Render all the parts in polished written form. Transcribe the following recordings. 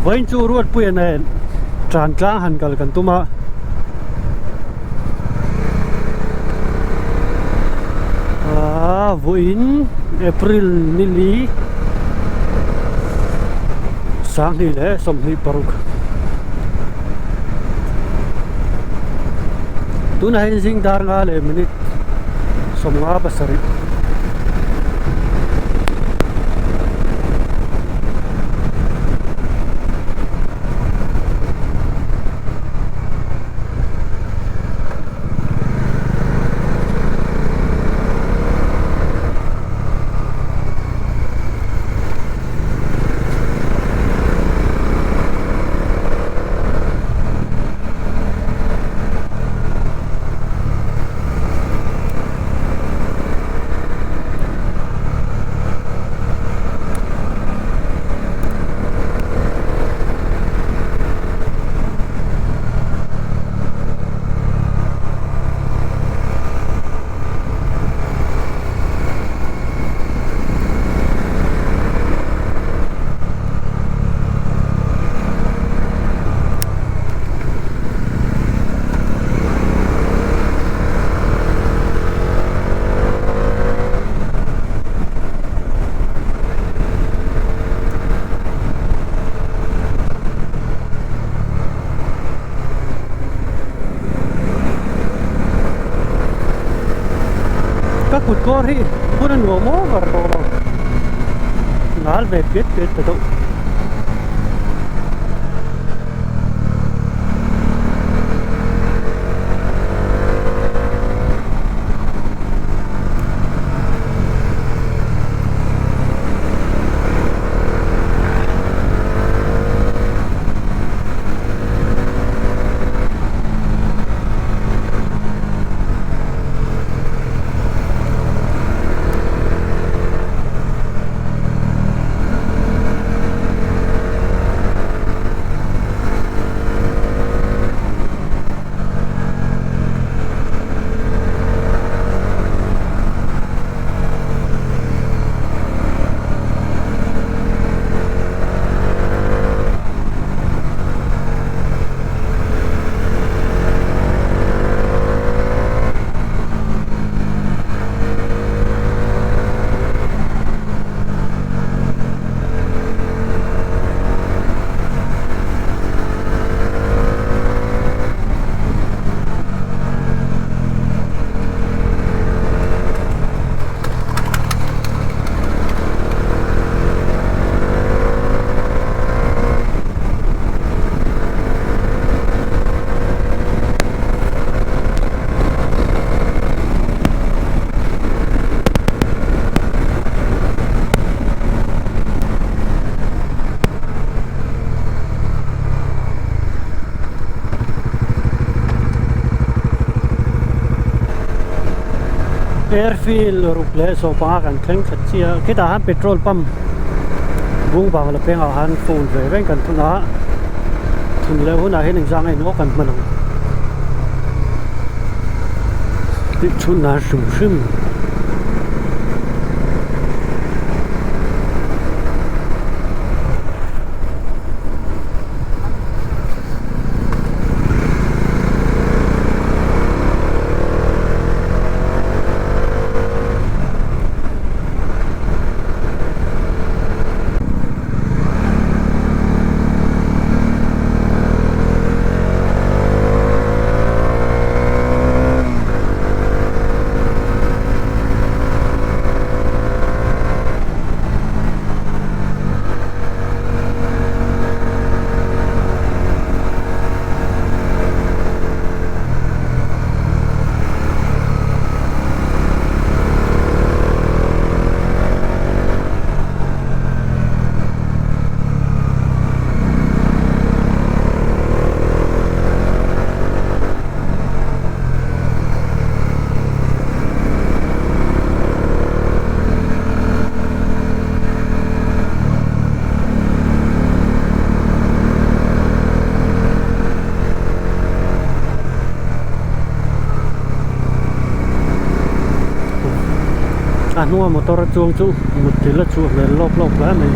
Vawiin chu Ruatpuia nen tan tlang han kal kan tum a. Aaa vawiin April nili sanghnih leh 26 tunah hian zing dar nga leh minute 57. Ka kut kawr hi hun a nuam over tawh lo ngal ve piat piat ta deuh. Airfield ruk leh sawpanga kan thleng khat chiah a khitah hian petrol pump bung vang la pengah khan phone ve reng kan thun a thun leh hunah hian engzang a inawk kan hman ang tih chhun nan hrim hrim. A hnunga motor a chuang chu mutthilh a chhuah hmel lawp lawp hle mai.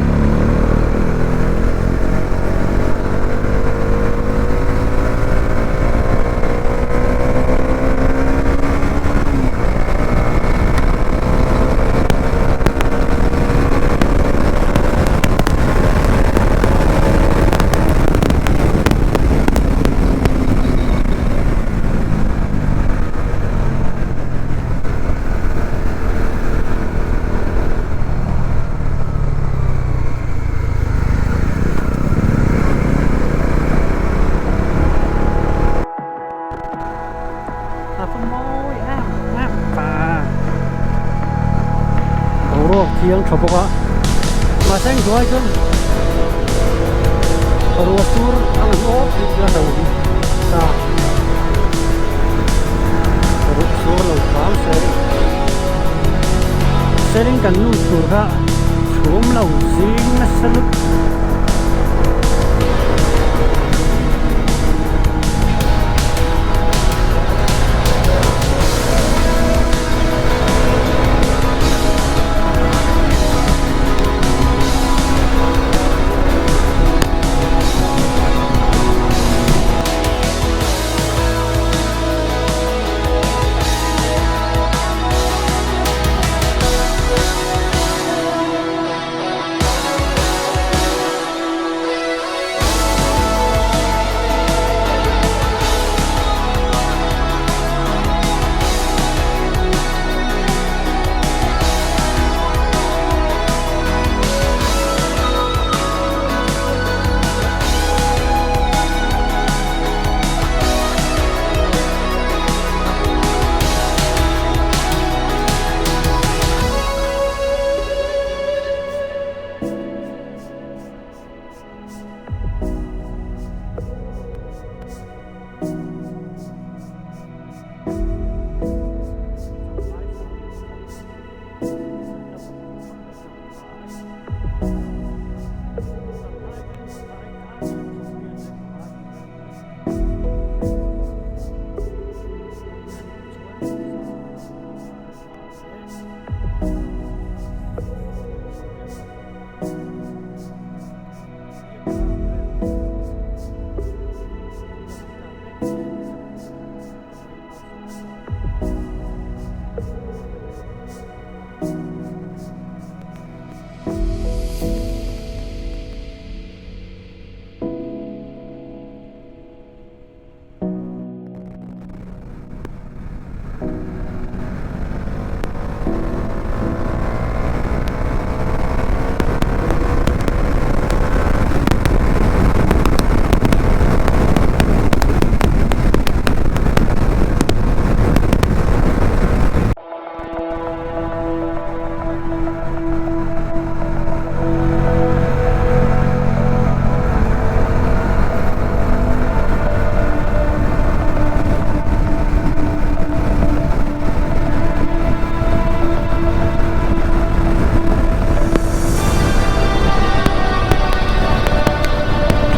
chu mawi em em ta. Boruak thiang tha bawk a, mahse eng hnuai chuan ruah sur a ngan awp tih chu a hlauhawm ta. Ruah sur lo hram se sering kan lut tur kha chhum lo zing nasa lut.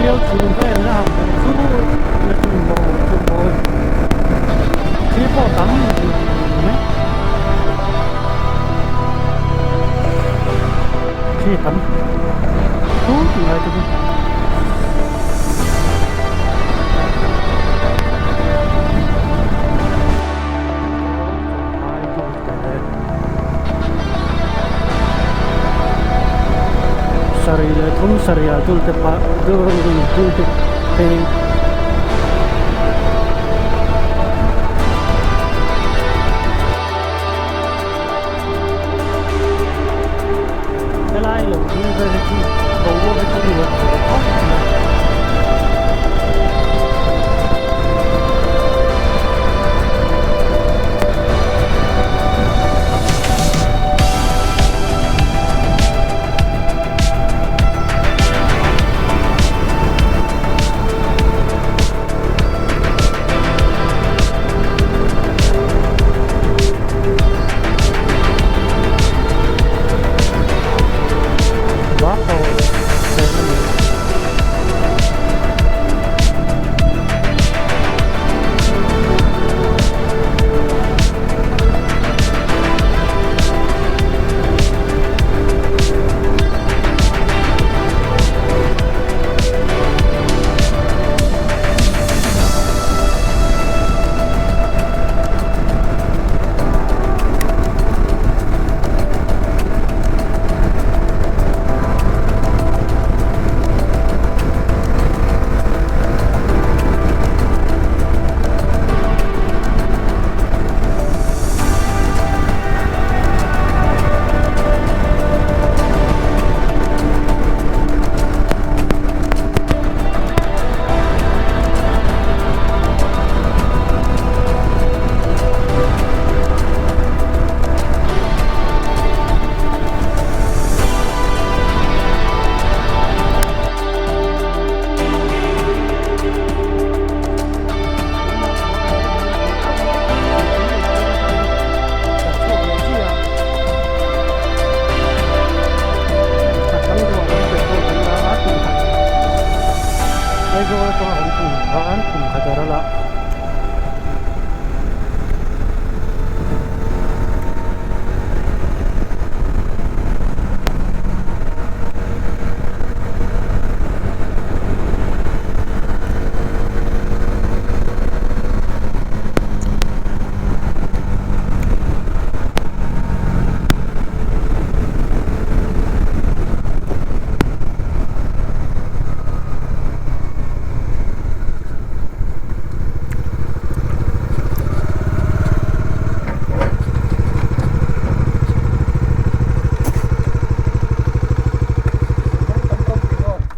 Tial chhum vel na ang chu la chhum mawi chhum mawi thil pawh tam mai khi tam thut ngai te chu. Sarih leh thum sarih ah dul te pah dul dul te phei. Helai lo dul vel hi chu boruak hi chu nuam ve khawp mai.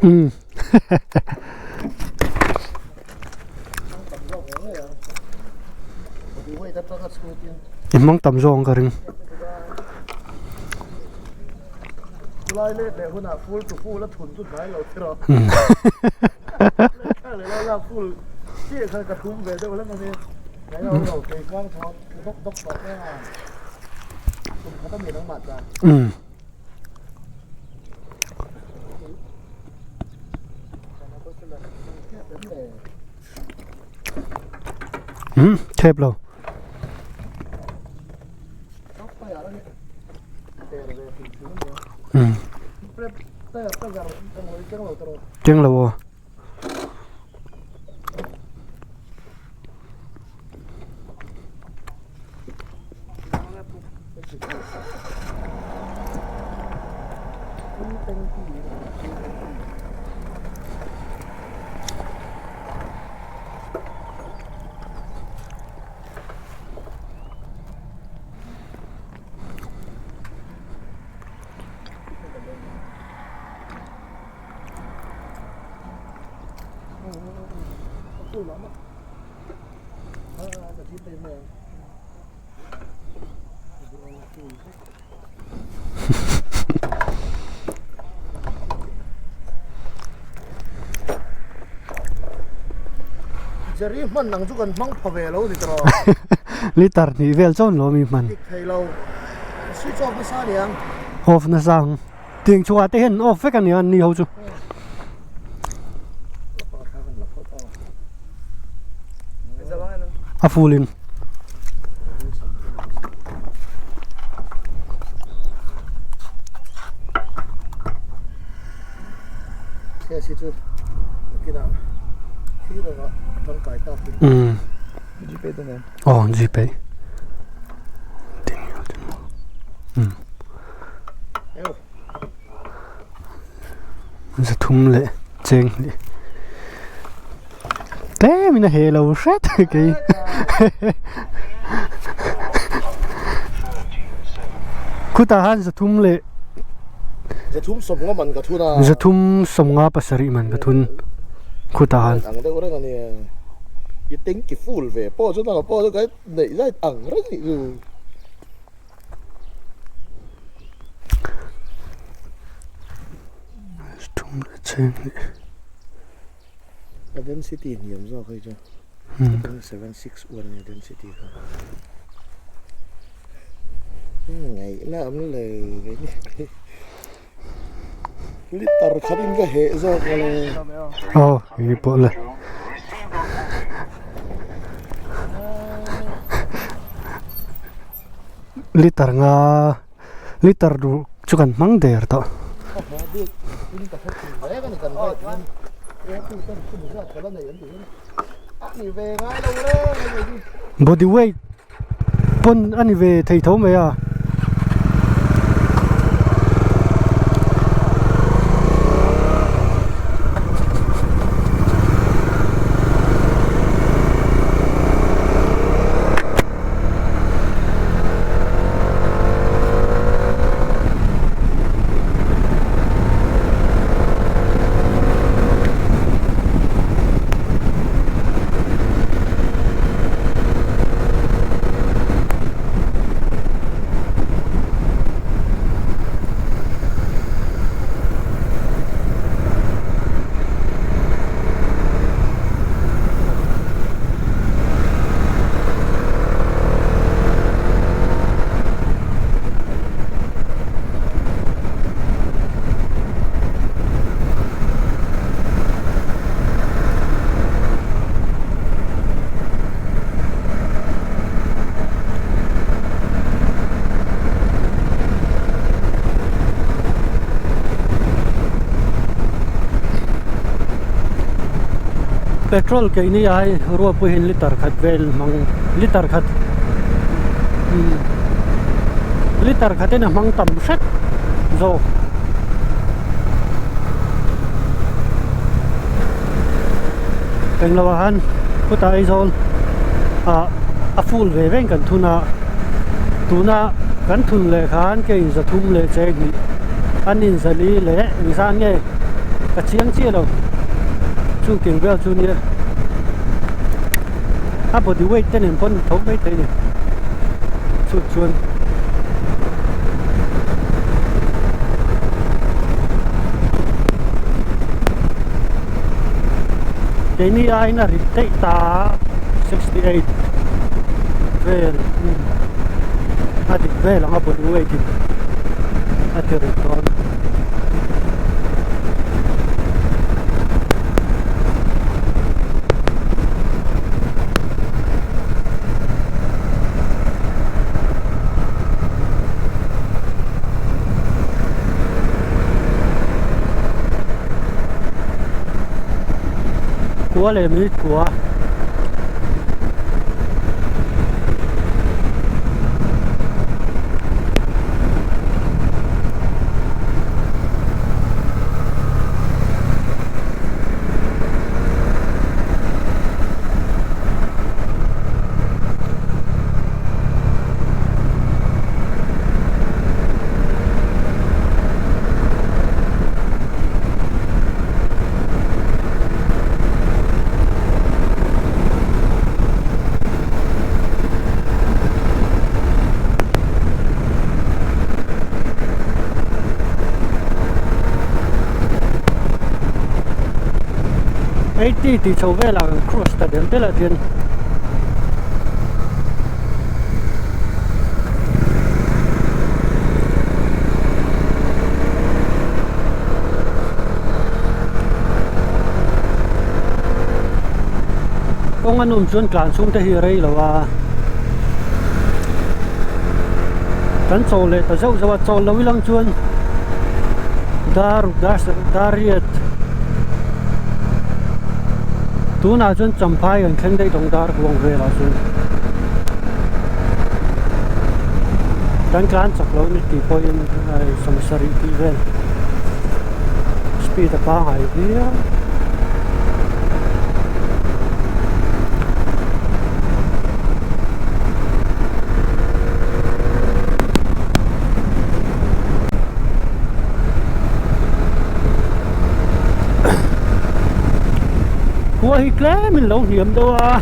Umm. I hmang tam zawk ang ka ring. Umm. Umm thep lo. Umm. Keng lo aw. Jerry hman ang chu kan hmang pha ve lo ni tawh. Liter hnih vel chuan lo mi hman. Dik thei lo. Switch off nasa aniang. Off nasa ang. Tiang chhuah te hian off vek ania an ni ho chu. A full in. Umm. Aw gpay. Umm. Zathum leh cheng hnih tlem in a he lo hret kei khutah khan zathum leh Zathum sawmnga man ka thun a Zathum sawmnga pasarih man ka thun khutah khan ang deuh reng a nia i tanky full ve pawh chu nang pawh chu ka neih zait ang reng nih chu. A density hniam zawk hei chu 761 ania density kha ngaihna awm lo liter khat in ka heh zawk mawle aw hei pawh le. Liter nga liter duh chu kan hmang der tawh. Body weight pawn a ni ve thei tho mai a. Petrol keini ai ruapui hian liter khat vel hmang liter khat liter khat in a hmang tam hret zawk. Englo ah khan khutah Aizawl ah a full ve veng kan thun a tuna kan thun leh khan ke inzathum leh cheng hnih an inzali leh engzan nge. Ka chiang chiah lo chung tiang vel chu nia a body weight te nen pawn tho mai thei a ni chu chuan keini aiin a rit daih ta 68 vel a dik vel ang a body weight in a ti rit dawn. Kua leh minute kua. Eighty tih chho velah kan cross ta del del ah hian kawng a nawm chuan tlan chhung te hi a rei lo a kan chaw leh ta zauh zauh a chaw lo ilang chuan dar dar dar riat tunah chuan champhai kan thleng daih tawng dar huang velah chuan kan tlan chak lo ni tih pawhin sawmsarih tih vel speed a pangngai viau. Khua hi tlem in lo hniam deuh a.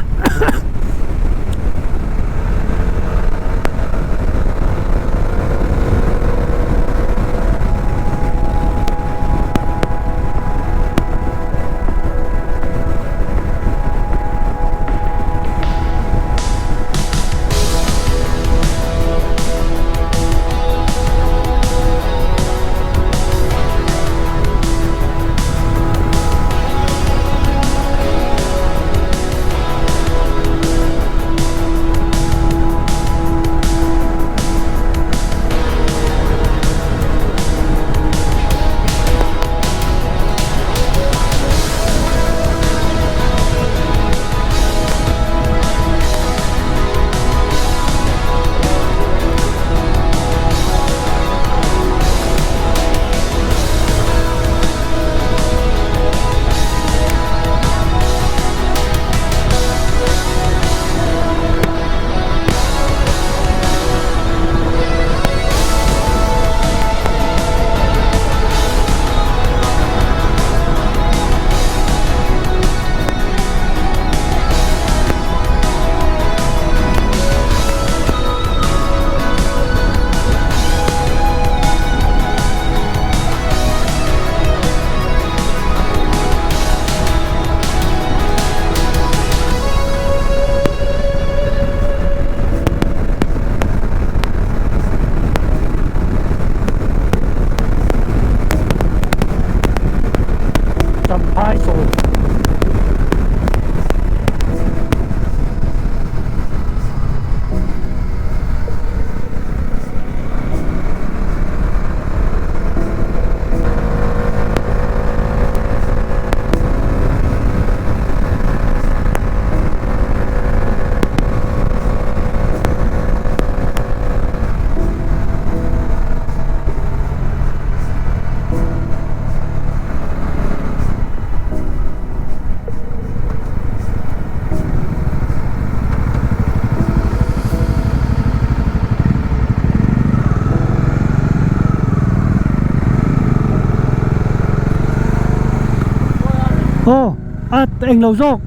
englo zawk.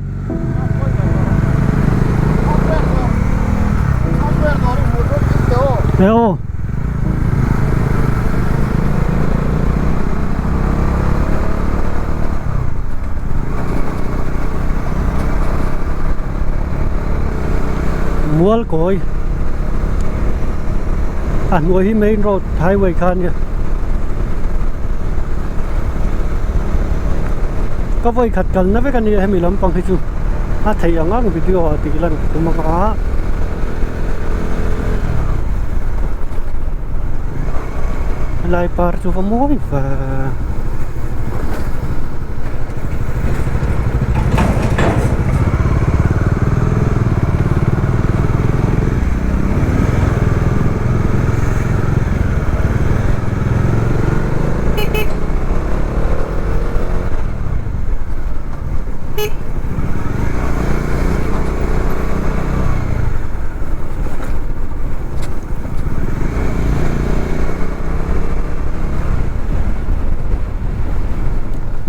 E aw. Mual kawi a hnuai hi main road highway kha a nia ka vawi khat kalna vek a nia hemi lampang hi chu a theih ang ang video ah tih lan ka tum ang a. Helai par chu va mawi ve.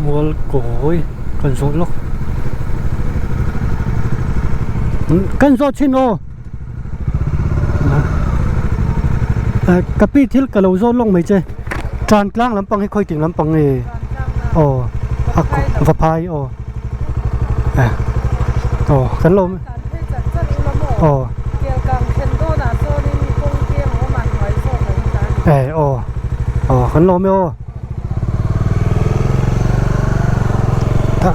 Mual kawi kan zawh lawk kan zawh chhin aw ka pi thil ka lo zawt lawk mai che tan tlang lampang hi khawi ting lampang nge aw vaphai aw aw kan lo. Kan phei chat chat ula maw? Aw. Kelkang thlen dawnah chuanin kawng piang a awm a, hnuai zawk a in ta a ni. Eh aw. Aw kan lawm e aw. Tha.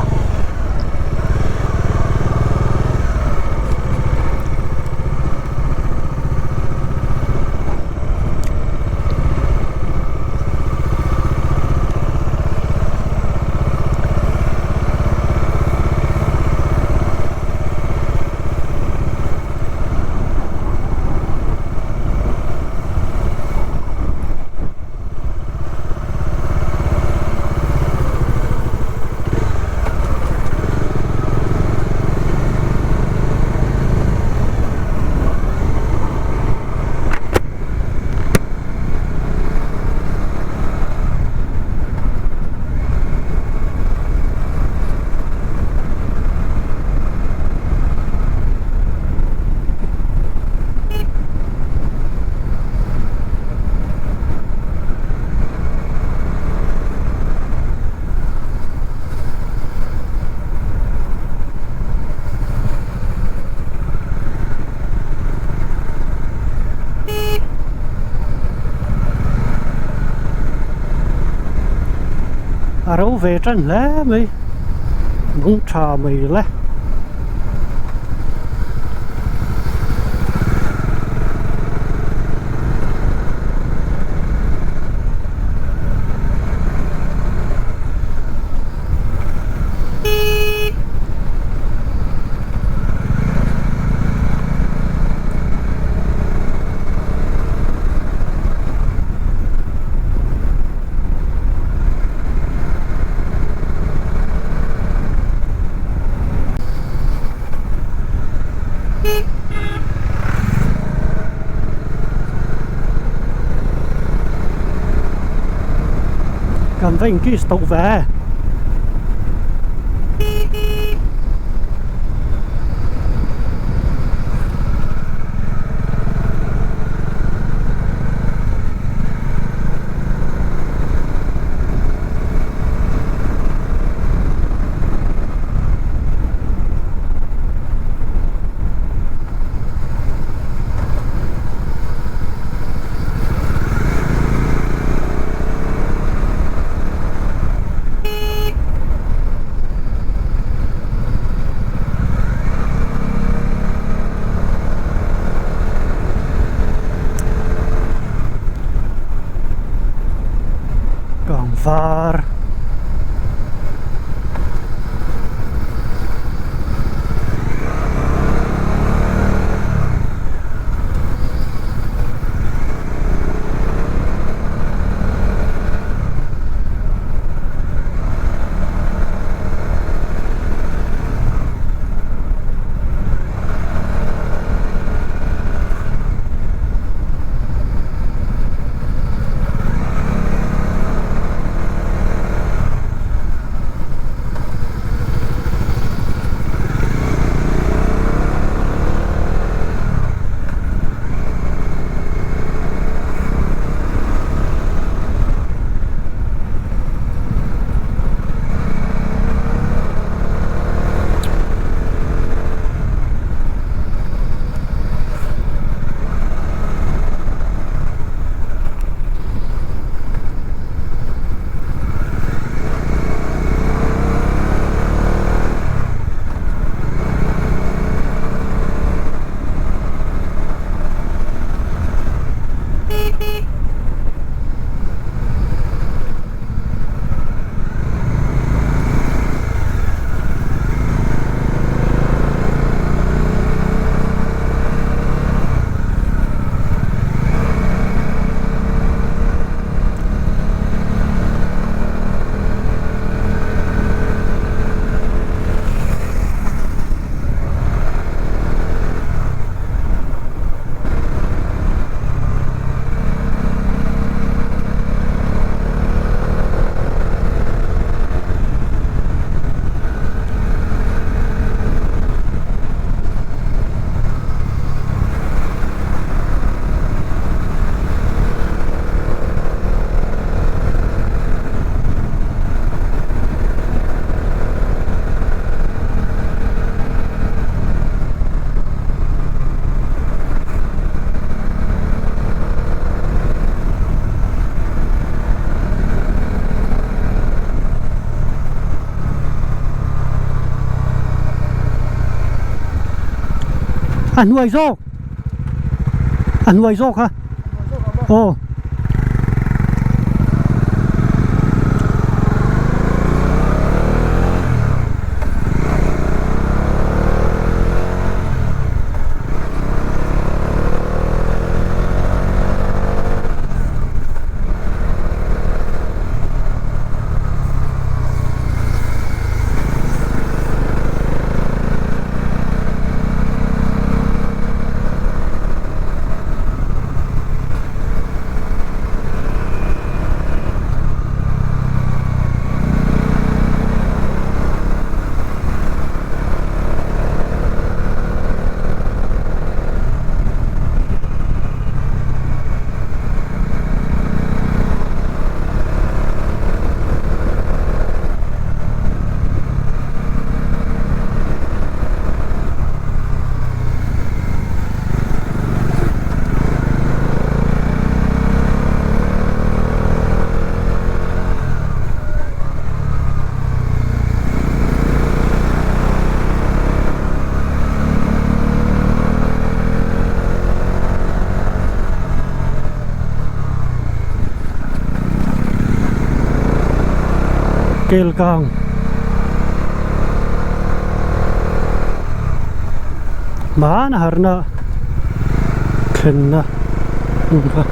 A ro ve tan hle mai nung tha mai le. Kan va inkiss tawh ve. Kangvar. A hnuai zawk a hnuai zawk kha aw. Kelkang Hmana harna thlenna hmun kha.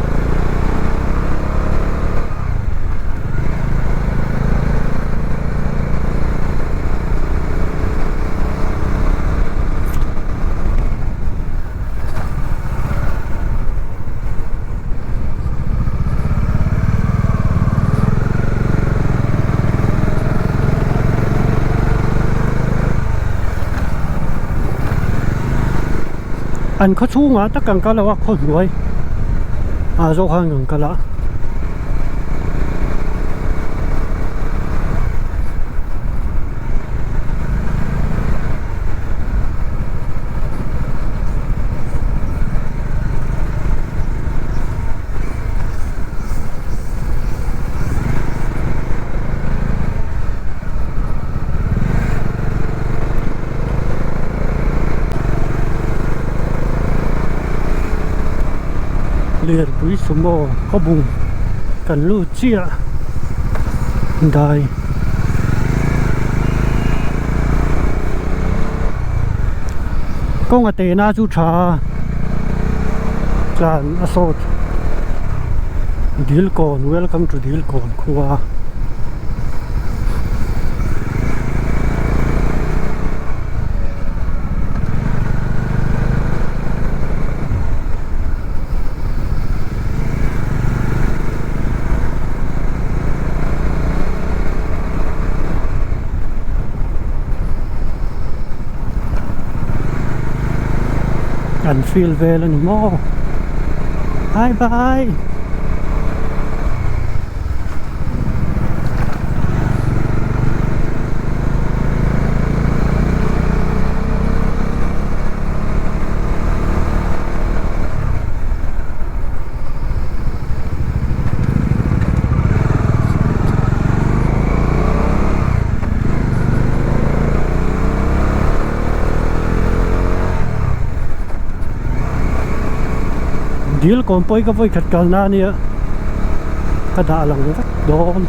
An khaw chhungah tak an kal lo a khaw hnuai ah zawk khan an kal a. Lianpui sumo khawbung kan lut chiah dai. Kawnga tehna chu tha a tlan a sawt Dilkawn welcome to Dilkawn khua. An field vel a ni maw bye bye. Dil kawm pawh hi ka vawi khat kalna a nia ka dah lang vek dawn.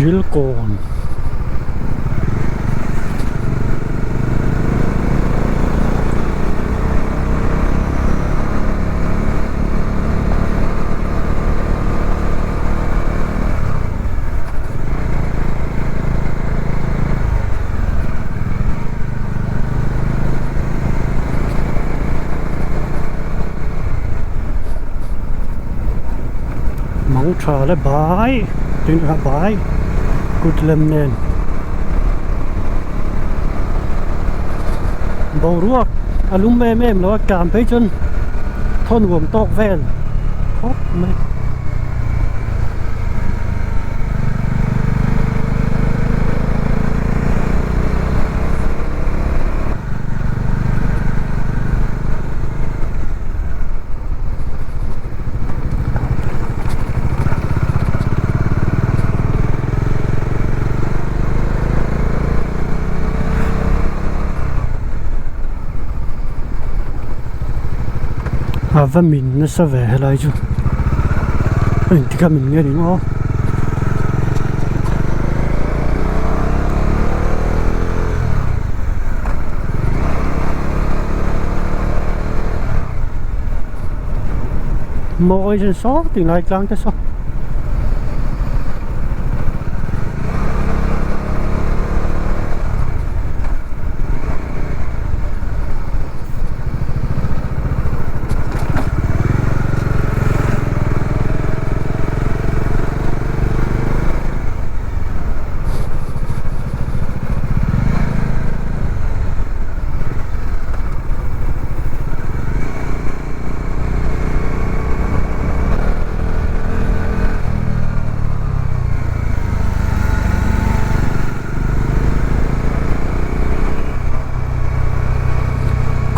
Dil kawn. Mang tha le bai tin a bai kut lem nen boruak a lum em em lo a tlan phei chuan. Khaw nuam tawk vel khawp mai. A va min nasa ve helai chu engtik a min nge ni maw. Mawi chen saw tih lai tlang te saw.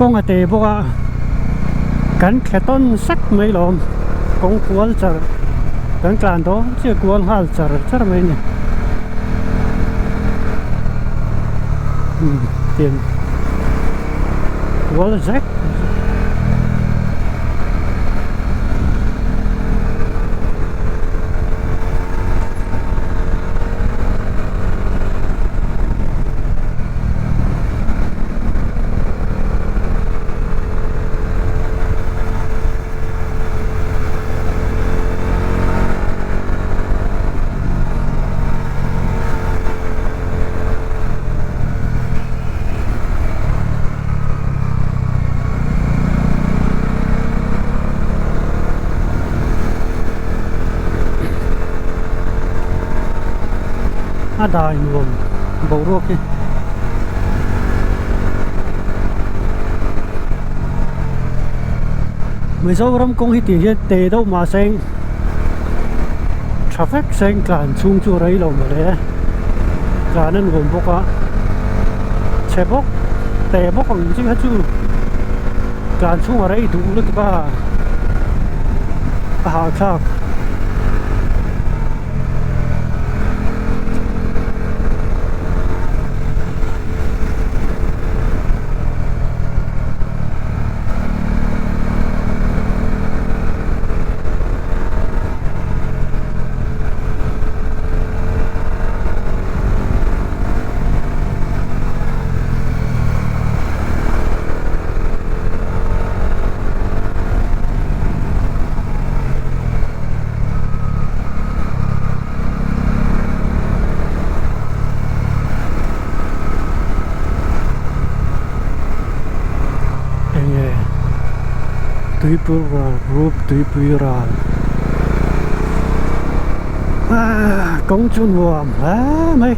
Kawng a te bawk a kan thle tawn sek mai lawm kawng kual char kan tlan dawn chiah kual nghal char char mai a ni umm tiang kual zek. A dai nuam boruak hi. Mizoram kawng hi tih hian te deuh mahse tha vek seng tlan chhung chu a rei lo mawle tlan a nuam bawk a chhe bawk te bawk ang chi kha chu tlan chhung a rei duh lutuk a a hahthlak. Enge tuipui ral group tuipui ral ah kawng chu nuam hle mai.